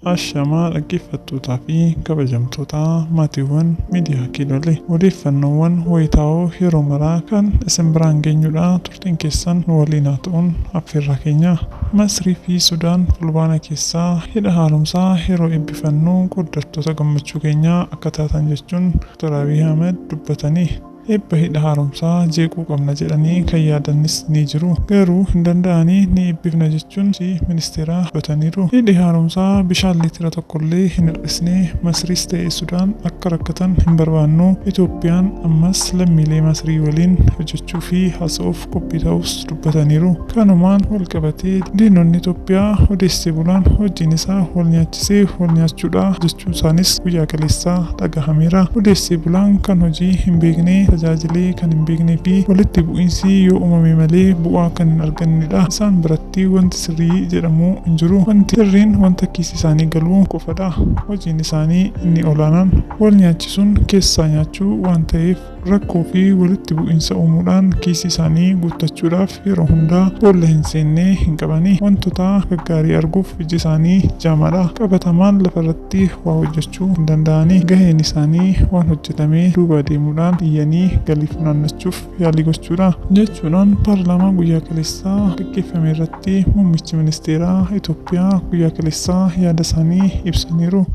Ashamaa dhaggeeffattootaa fi kabajamtoota maatiiwwan miidiyaa Kiilolee, odeeffannoowwan wayitaawoo yeroo maraa kan isin biraan geenyudha. Turtiin keessan nu waliin haa ta'uun affeerraa keenya. Masrii fi Sudaan Fulbaana keessaa hidha haaromsaa yeroo eebbifannu qooddattoota gammachuu keenyaa akka taatan jechuun Dr. Abiy Ahmed dubbatanii. Eebba hidha haaromsaa jeequu qabna jedhanii kan yaadanis ni jiru. Garuu hin danda'anii, ni eebbifna jechuun ministeeraa dubbataniiru. Hidhi haaromsaa bishaan liitira tokkollee hin hir'isne. Masriis ta'e Sudaan akka rakkatan hin barbaannu. Itoophiyaan ammas lammiilee Masrii waliin hojjechuu fi haasa'uuf qophii ta'us dubbataniiru. Kanumaan wal qabatee diinonni Itoophiyaa odeessee bulaan hojiin isaa wal nyaachisee wal nyaachuudha jechuu isaanis guyyaa kaleessaa dhagahameera. Odeessee bulaan kan hojii hin beekne, tajaajilee kan hin beeknee fi walitti bu'iinsi yoo uumame malee bu'aa kan hin argannedha. Isaan biratti wanti sirrii jedhamu hin jiru. Wanti sirriin wanta kiisii isaanii galuu qofadha. Hojiin isaanii inni olaanaan wal nyaachisuun keessaa nyaachuu waan ta'eef, rakkoo fi walitti bu'iinsa uumuudhaan kiisii isaanii guuttachuudhaaf yeroo hundaa boolla hin seenne hin qabani. Wantoota gaggaarii arguuf iji isaanii jaamaadha. Qabatamaan lafarratti waa hojjechuu hin danda'ani. Gaheen isaanii waan hojjetame duuba deemuudhaan iyyanii galii funaannachuuf yaalii gochuudha. Jechuudhaan paarlaamaa guyyaa kaleessaa gaggeeffame irratti muummichi ministeeraa Itoophiyaa guyyaa kaleessaa yaada isaanii ibsaniiru.